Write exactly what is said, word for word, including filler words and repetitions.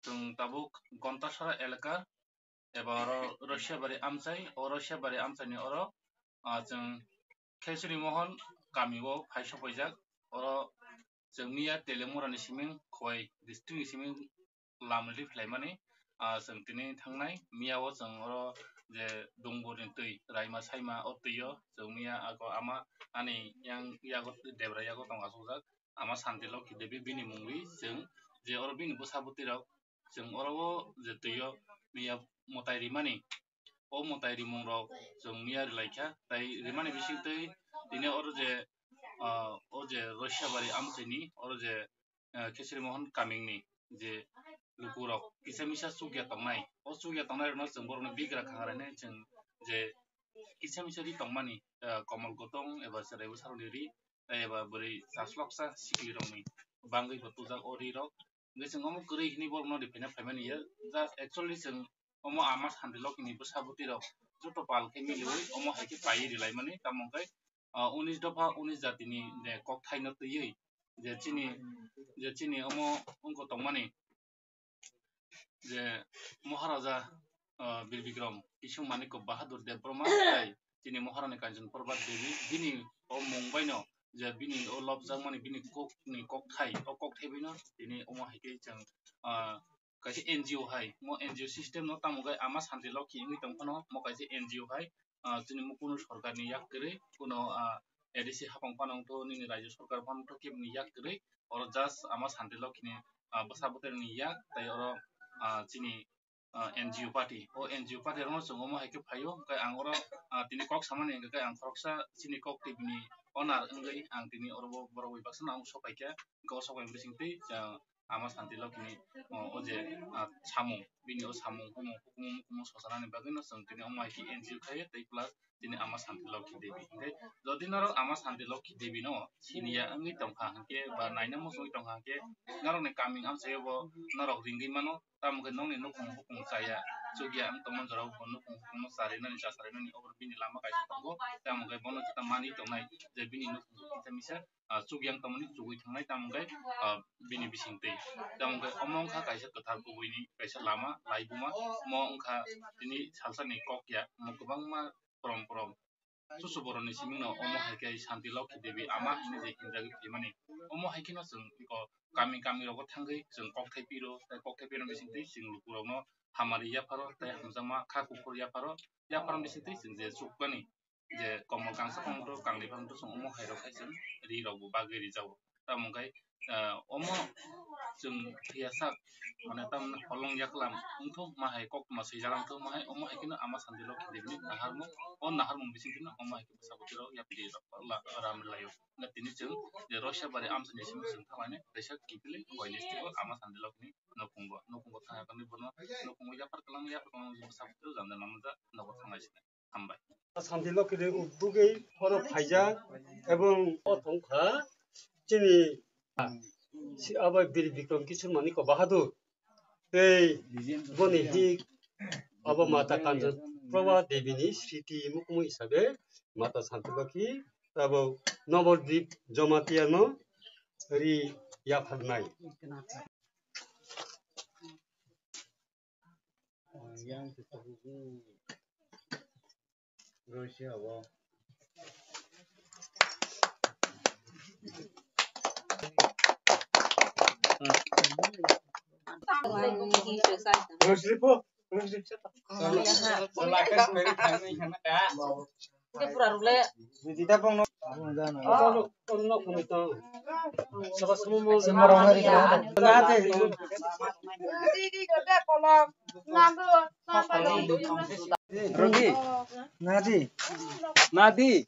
Chwng tabuk Gontasara elaka eba oro Roisabari amchai, o Roisabari amchaini oro, ah, chwng Khesri Mohon kamio phai sokpaijak. Oro chwng miya Telemurani siming, Khowai district ni siming lam ri phlaimani, ah, chwng tini thangnai. Miya o chwng oro je Dungburni twi, Raima Saima o twi o chwng miya ako ama ani yang yago Debra yago tong achukjak. Ama Santi Lokhi Devi bini mungwi chwng je oro bini bwsa bwtwi rok chwng oro o je twi o miya mwtai rimani, o mwtai rimung rok chwng miya rilaikha, tai rimani bisingtwi tini oro je, ah, o je Roisabari amchaini oro je, ah, Khesri Mohon kamingni je lukurok kisa misa chukya tongnai, o chukya tongnai rokno chwng borokno bigra khangarani chwng je kisa misa ri tongmani, ah, komol gotong eba chwrai bwsarokni ri, eba bwrwi chasloksa siklirokni bangwi bo tujak o ri rok. Hingke chwng omo kwrwi hwnwi borokno riphaina phaimani ya. Just actually chwng omo ama Santi Lokhini bwsa bwtwi rok joto pal khe miliwi omo hai khe paiwi rilaimani, tamo hwnkhe, ah, unis dopha unis jatini je kokthaino twiwi je chini, je chini omo wngkha tongmani je Maharaja, ah, Bir Bikram Kisung Manikya Bahadur Debbarma tei chini Maharani Kanchan Prabha Devi bini o mung baino je bini o lobjakmani bini kokni kokthai, o kokthai baino tini omo hai khe chwng, ah, kaisa N G O hai, mo N G O system no tamo khe ama Santi Lokhi wngwi tong phano mo kaisa N G O hai, ah, chini mukunu sorkarni yak kwrwi kuno, ah, A D C hapang phano wngtho, nini raijyo sorkar phano wngtho, keboni yak kwrwi oro just ama Santi Lokhini, ah, bwsa bwtwirokni yak tei oro, ah, chini, ah, N G O party, o N G O party rokno chwng omo hai khe phaio, hwnkhe ang oro, ah, tini kok samani hwnkhe ang khoroksa chini kok twi bini owner wngwi ang tini oro bo borok bai baksa no ang sok paikha, hwnkhe o sok bai bising twi, ah, ama Santi Lokhini, o, o je, ah, samung, bini o samung, hukumu, hukumu, hukumu sosanani bagwi no chwng tini omo hai khe N G O khaio, tei plus tini ama Santi Lokhi Devi. Hingke jodi norok ama Santi Lokhi Devi no siniya wngwi tongkha hingke ba naina muchungwi tongkha hingke norokni kaming amchaio bo norok ringwi mano, tamo khe nokni nukhung hukhung chaya chukya wng tongmani jorao bo nukhung hukhung no charinani chasarinani obo bini lama kaisa tongo, tamo khe bono jeta manwi tongnai je bini nukhung hukhung kisa misa ah, chukya wng tongmani chugwi thangnai, tamo hwnkhe, ah, bini bisingtwi. Tamo hwnkhe omo wngkha kaisa kwthar kubuini kaisa lama, laibuma. Omo wngkha tini salsani kok ya, omo kwbangma prom prom. Chuchu boroni simingno omo hai khe Santi Lokhi Devi ama hinwi je hinjagwi phaimani. Omo hai kheno chwng eko kami kami rogo thangwi chwng kokthai piro, tei kokthai piro bisingtwi chwng lukurokno hamari yapharo, tei hamjakma kha kuphur yapharo, yapharo bisingtwi chwng je chukmani. Je komol kangsa phano to, kangni phano to chwng omo hai rok hai chwng ri rok bo bagwi rijago. Tamo hwnkhe, ah, omo chwng phiya sak, mane tamni holong yaklam wngthok ma hai kok ma swijak wngthok ma hai, omo hai kheno ama Santi Lokhi Devi ni naharmung, o naharmung bising kheno omo hai khe bwsa bwtwi rok yapri rok la-, ram laio. Hwnkhe tini chwng je Roisabari amchaini simi chwng thanglainai, kaisa kiphilwi hoi district o ama Santi Lokhi ni nukhungo, nukhungo thangya khe bono nukhungo yaphar kwlangma, yaphar kwlangma bwsa bwtwi rok janja nangmanja nogo thanglai sinai. Hambai. Santi Lokhi de ubugui oro phaijak ebong o thongkha chini si abo Bir Bikram Kishore Manikya Bahadur tei boni hik abo Mata Kanchan Prabha Devi ni sriti mukumu hisabe Mata Santi Lokhi abo Nobodip Jamatia no ri yapharnai. Rogi, nadi, nadi.